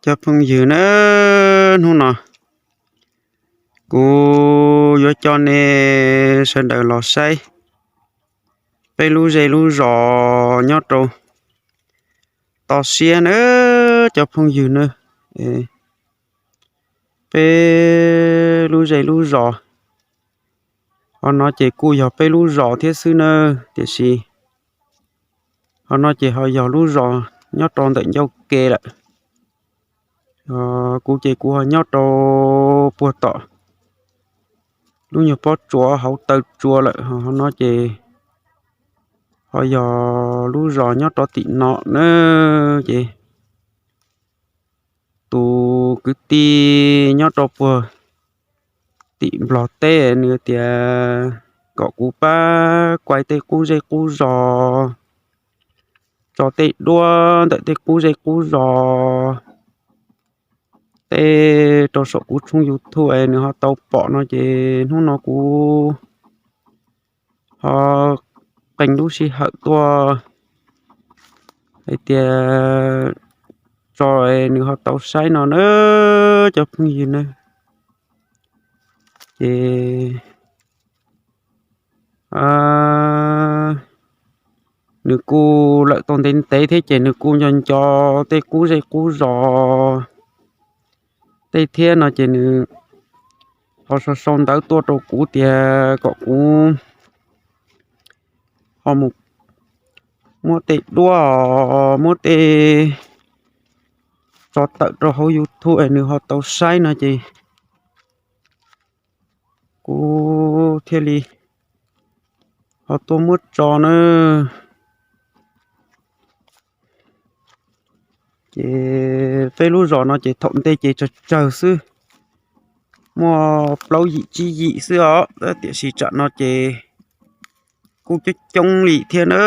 Cov phooj ywg na, hnub no kuv yuav coj nej sawv daws los saib peb lub zej lub zos nyob rau toj siab na, cov phooj ywg na. Peb lub zej lub zos, ho no ces kuj yog peb lub zos thiab xwb na, tiam sis ho no ces ho yog lub zos nyob rau ntawm ncauj ke lawm. Kuv ces kuv ho nyob rau puag tom lub nyuag pob tsuas hauv taw tsua lawm, ho no ces ho yog lub zos nyob rau tim no na. Ces tus kwv tij nyob rau puag tim Nplog teb nws tias kom kuv pab kuaj tej qub zej qub zos, tso tej duab ntawm tej qub zej qub zos tej rau saum kuv tshooj YouTube es nws ho tau pom no ces hnub no kuv ho qee lub sij hawm tuaj hais tias tso nws ho tau saib no na, cov phooj ywg na. Ces nws kuj lawm tau ntev ntev thiab ces nws kuj nco nco tej qub zej qub zos tej thiab no ces nws ho sau sau ntawv tuaj rau kuv tias kom kuv ho mus muab tej duab, muab tej tso tawm rau hauv YouTube es nws ho tau saib no ces kuv thiaj li ho tuaj muab tso na. Ces peb lub zos no ces thaum ntej ces tsawg tsawg xwb, muaj plaub yim tsib yim xwb os, tiam sis tsam no ces kuj coob coob li thiab na.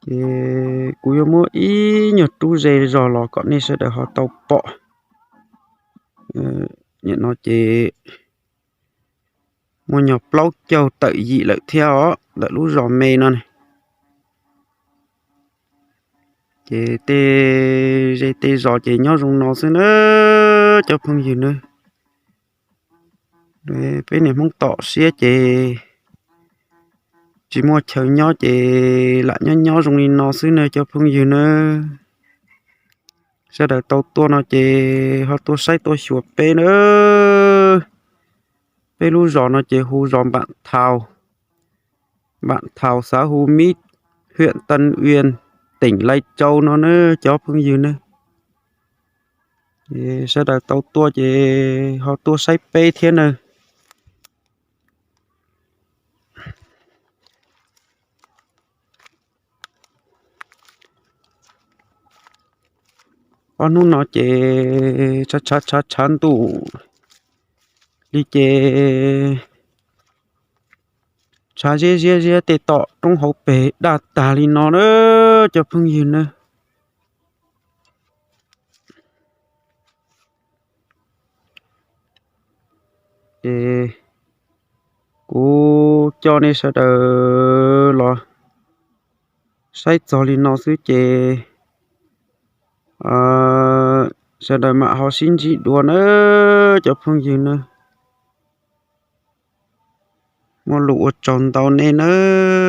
Ces kuv yuav muab ib nyuag rub ze zog los kom nej sawv daws ho tau pom. Nim no ces muaj nyuag plaub caug tawm yim lawm thiab os ntawm lub zos me no ne. Ces tej zej tej zos ces nyob zoo no xwb na, cov phooj ywg na. Peb niam Hmoob tom siab ces tsis muaj chaw nyob ces lam nyob nyob zoo li no xwb na, cov phooj ywg na. Sawv daws tau tuaj no ces ho tuaj saib tuaj xyuas peb na. Peb lub zos no ces hu zos Npam Thaus, Npam Thaus xav hu Mib, huyện Tân Uyên, tỉnh Lai Châu no na, cov phooj ywg na. Sawv daws tau tuaj ces ho tuaj saib peb thiab na. Ob hnub no ces tshav tshav tshav tshav ntuj li ces tshav ziab ziab ziab tej tom roob hauv pes daj tag li no na, cov phooj ywg na. Ces kuv coj nej sawv daws los saib txog li no xwb ces sawv daws mam ho sib ntsib dua na, cov phooj ywg na. Muaj lus ua tsaug ntau nej nawb.